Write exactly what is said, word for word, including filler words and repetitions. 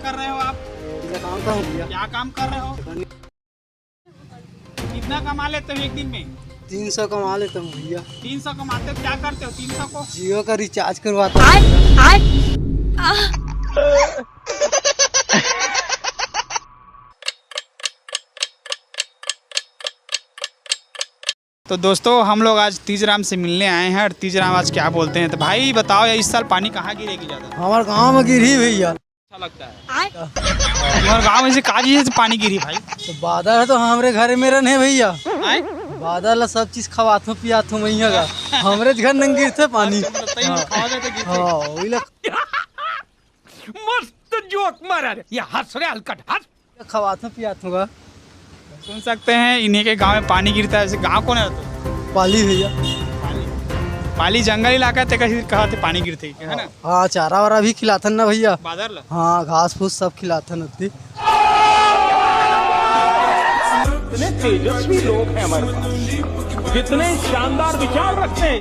कर रहे हो आप? काम कर भैया। क्या काम कर रहे हो? कितना कमा लेते हो एक दिन में? तीन सौ कमा लेता हूँ भैया। तीन सौ कमाते हो, क्या करते हो तीन सौ को? जियो का रिचार्ज करवाता हूँ। तो दोस्तों, हम लोग आज तीजराम से मिलने आए हैं और तीजराम आज क्या बोलते हैं। तो भाई बताओ यार, इस साल पानी कहाँ गिरेगी ज्यादा? हमारे गांव में गिरी भैया। अच्छा लगता है। तुम्हारे गांव में से का चीज से पानी गिरी भाई? तो बादल है तो हमरे घर में रहने भैया। आए? बादल है, सब चीज खवाथो पियाथो मैया का। हमरे घर नंगे गिरथे पानी। अच्छा, मतलब सही में हाँ। खवा देते गिरथे। हाँ, वही ला मस्त जोक मारा रे। ये हंस रे हलकट, हंस। खवाथो पियाथो का। सुन सकते हैं इन्हीं के गांव में पानी गिरता है। वैसे गांव कौन है तो? पाली भैया। पाली जंगल इलाका है, तेकर कहा थे पानी गिरते है ना? हाँ, चारा वारा भी खिलाथन ना भैया। बादर ला? हाँ, घास फूस सब खिलाथन उतनी। इतने तेजस्वी लोग हैं हमारे पास, कितने शानदार विचार रखते हैं।